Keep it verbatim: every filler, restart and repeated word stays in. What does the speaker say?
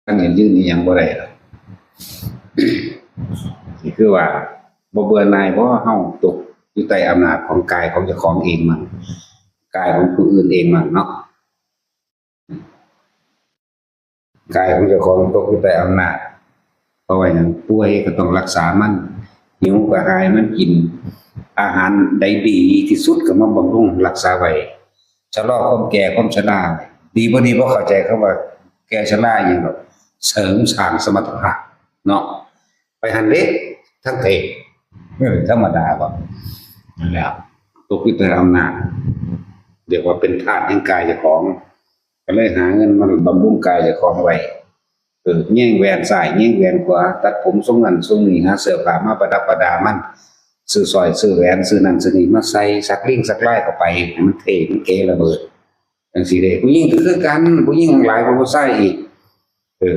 ตั้งยืนยืนอีหยังบ่ได้หรอก นี่คือว่าบ่เบื่อหน่ายบ่ เฮาตกอยู่ใต้อำนาจของกายของเจ้าของเองมั่ง กายของผู้อื่นเองมั่งเนาะ กายของเจ้าของตกอยู่ใต้อำนาจ เพราะว่าหยัง ป่วยก็ต้องรักษามัน หิวก็ให้มันกิน อาหารใดดีที่สุดก็มาบำรุงรักษาไว้ ชะลอความแก่ความชรา ดีบ่ดีบ่เข้าใจคำว่าแก่ชราอหยังดอก เสริมสร้างสมรรถภาพเนาะ ไปหั่นเด้ ทั้งเพศ เออ ธรรมดาบ่ นั่นแหละ ตกอยู่ใต้อำนาจ เรียกว่าเป็นทาสแห่งกายเจ้าของ ก็เลยหาเงินมาบำรุงกายเจ้าของไว้ เออ แยงแหวนซ้าย แยงแหวนขวา ตัดผมทรงนั้นทรงนี้ หาเสื้อผ้ามาประดับประดามัน ซื้อสร้อย ซื้อแหวน ซื้อนั่นซื้อนี่มาใส่ สักลิ่งสักลายเข้าไป ให้มันเท่ มันเก๋ระเบิด จั่งซี้เด้ ผู้หญิงก็คือกัน ผู้หญิงหลายกว่าผู้ชายอีก เออ